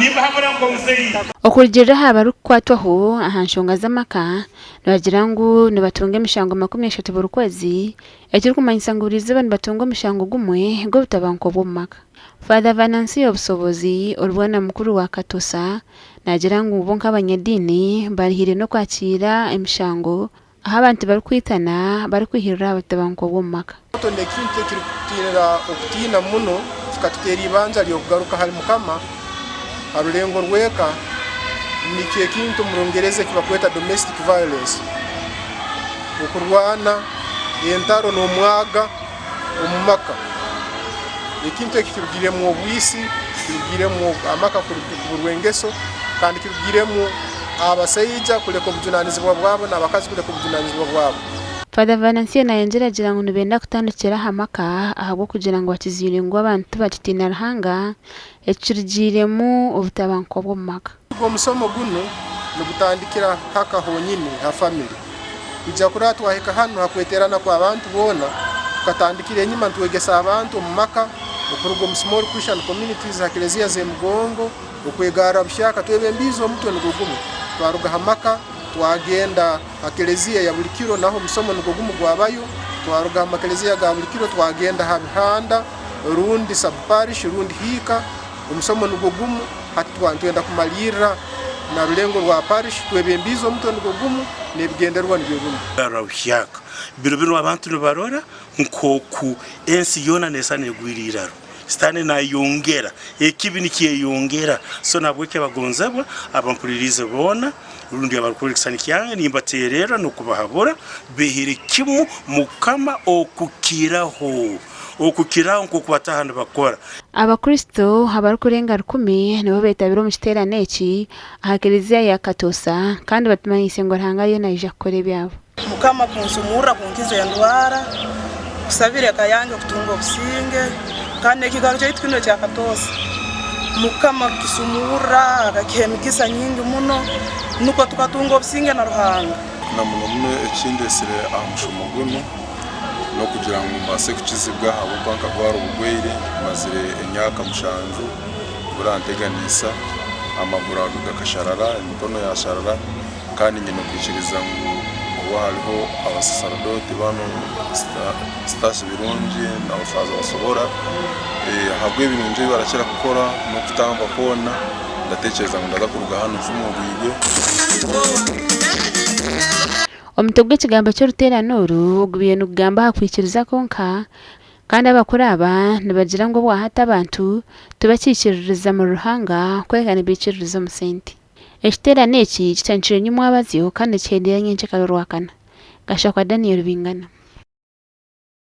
Nimbahabura nk'omuzaire. Okurugiirira aha barikukwatwaho aha nshonga z'amaka, nibagira ngu nibatunga emishango 30 buri kwezi, ekirikumanyisa ngu buri izooba nibatunga omushango gumwe gw'obutabanguko bw'omu maka. Father Venancio Busobozi, ori bwana mukuru wa Katosa, naagira ngu bo nk'abanyadiini barihiire n'okwakiira emishango ahu abantu barikwitana barikwihirira aha butabanguko bw'omu maka. Ekyo n'ekintu ekirikututeera okutiina muno, kikatuteera eibanja ry'okugaruka ahari Mukama aha rurengo rw'eka. Nikyo ekintu omu Rungyereza eki barikweta domestic violence, okurwana, entaro n'omwaga omu maka. Ekintu eki kirugiremu obwisi, kirugiremu amaka kuburwa engeso kandi kirugiremu abasaija kureka obujunanizibwa bwabo n'abakazi kureka obujunanizibwa bwabo. Father Venancio nayongyera agira ngu nibenda kutandikira aha maka ahabw'okugira ngu bakiziire ngu abantu tibakitiina Ruhanga ekirugiiremu obutabanguko bw'omu maka. Omusomo gunu nigutandikira haka honyini ha family. Kwija kuraba twahika hanu ha kweterana kw'abantu boona, tukatandikira enyima nitwegesa abantu omu maka, okuruga omu small Christian communities ha Klezia z'emigongo, okwegarra buhyaka twebembiize omutwe nugwo gumu. Twaruga ha maka twagenda ha Klezia ya buli kiro naho omusomo nugwo gumu gwabayo, twaruga ha maklezia ga buli kiro twagenda ha bihanda rundi sub parish rundi hiika, omusomo nugwo gumu. Hati twaba nitwenda kumalirra na rulengo rwa parish twebembiize omutwe nugwo gumu n'ebigendererwa nibyo bimu. Garra buhyaka. Biro binu abantu nibarora nk'oku ensi yoona neesa negwira iraro. Sitaane nayongera, ekibi nikyeyongera. So nahabweki abagonzebwa abampuliriize boona rundi abarukurora ekisisani kyange nimbatererra n'okubahabura behire kimu Mukama okukiraho. Okukiraho nk'oku bataaha nibakora. Abakristo abarikurenga rukumi nibo beetabire omu kiteerane eki aha Klezia ya Katosa kandi batumanyiise ngu Ruhanga ariyo naija kukora ebyabo. Mukama kunsumurra kunkiza endwara, kusabira eka yange kutunga obusinge, kandi n'ekiikaro kyaitu kinu ekya Katoosa Mukama kukisumurra akakiha emigisa nyingi muno nukwo tukatunga obusinge na Ruhanga. Na muno muno ekindetsire aha mushomo gunu n'okugira ngu mbaase kukizibwa ahabw'okuba nkarwara oburwaire mazire emyaka mushanju buranteganisa, amaguru ago gakasharara, emikono yasharara kandi nyine okwikiriza ngu obu hariho abasaseredooti banu Sitaasi Birungi na Faaza Basobora ahabw'ebirungi ebi barakira kukora n'okutamba kwona ndatekyereza ngu ndaza kuruga hanu nfumurwirwe. Omutwe gw'ekigambo ky'oruteerane oru gubaire nigugamba aha kwikiriza kwonka, kandi abakuru aba nibagira ngu obwahati abantu tibakiikiririza muri Ruhanga kureka nibaikiririza omu sente. Ekiteerane eki kitandikire nyimwabazyo kandi nikihendera nyencekare Orwakana. Gashakwa Daniel Bingana.